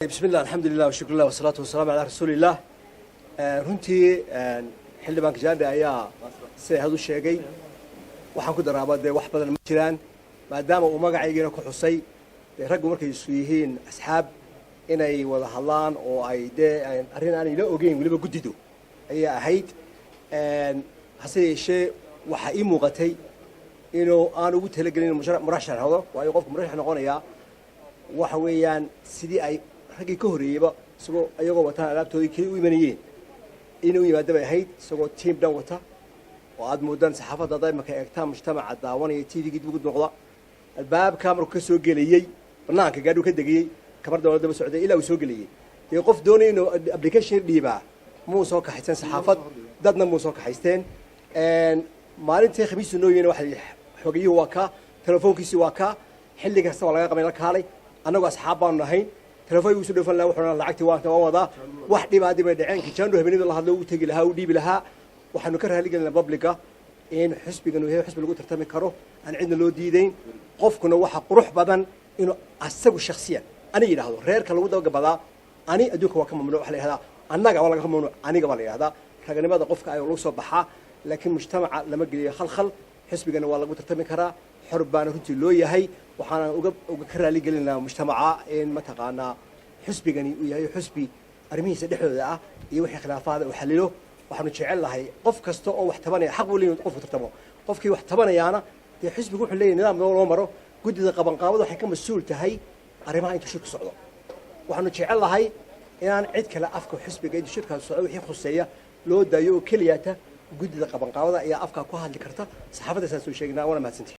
Bismi illah, alxamdulilah, washukrulah, wasalaatu wasalaamu calaa rasuuliillah. Runtii xildhibaan Kijaandhe ayaa siday had u sheegay. Waxaan ku daraaba dee wax badan ma jiraan, maadaama uu magacaygiina ku xusay. Dee raggu markay isu yihiin asxaab inay wada hadlaan oo ay dee arrin aanay la ogeyn weliba guddido ayaa ahayd. Hase yeeshee waxaa ii muuqatay inuu aan ugu talagelin murashax noqdo, waayo qofku murashax noqonayaa waxa weeyaan sidii ay raggii ka horreeyeyba isagoo iyagoo wataan alaabtoodii keli u imanayeen inuu yimaado bay ahayd, isagoo tiim dhan wata oo aad moodaan saxaafadda hadda imanka eegtaan mujtamaca daawanaya TV-gii dib ugu noqda. Albaabka markuu ka soo gelayey, banaanka gaadhuu ka degayey, kamar dowla daba socday ilaa uu soo gelayey. Dee qof doonaya inuu application dhiibaa muu soo kaxaysan saxaafad, dadna muu soo kaxaysteen. Maalintii Khamiistu noo yimina waxa xogayuhu waa kaa, telefoonkiisi waa kaa, xilli kasta waa laga qabay la kaalay. Annagu asxaab baanu nahayn, telefoon igu soo dhofan lahaa, wuxuu lacagtii waan wadaa. Wax dhibaadi bay dhaceen. Kijaandho habeenida la hadlo u tegi lahaa, u dhiibi lahaa. Waxaanu ka raaligelinaa publica in xisbigan uu yahay xisbi lagu tartami karo, aan cidna loo diidayn. Qofkuna waxa qurux badan inuu asagu shaksiyan ani yidhaahdo reerka lagu dabagabadaa. Ani adduunka waa ka mamnuuc. Waxa la yidhahdaa annaga waa laga mamnuuc, aniga baa la yidhahdaa. Raganimada qofka ayaa lagu soo baxaa, laakiin mujtamaca lama geliyo khalkhal. Xisbigana waa lagu tartami karaa, xor baana runtii loo yahay. Waxaana uga ka raaligelinaa mujtamaca in mataqaanaa xisbigani uu yahay xisbi arrimihiisa dhexdooda ah iyo wixii khilaafaada uu xalilo. Waxaanu jecel lahay qof kasta oo wax tabanaya xaq buu leeyahay qofku tartamo. Qofkii wax tabanayaana dee xisbigu wuxuu leeyahay nidaam loo maro. Guddida qabanqaabada waxay ka mas-uul tahay arrimaha intuu shirku socdo. Waxaanu jecel lahay inaan cid kale afka xisbiga intuu shirkaas socdo wixii khuseeya loo daayo oo keliyaata guddida qabanqaabada ayaa afkaa ku hadli karta. Saxaafadda saasuu sheegnaa, waana mahadsantihi.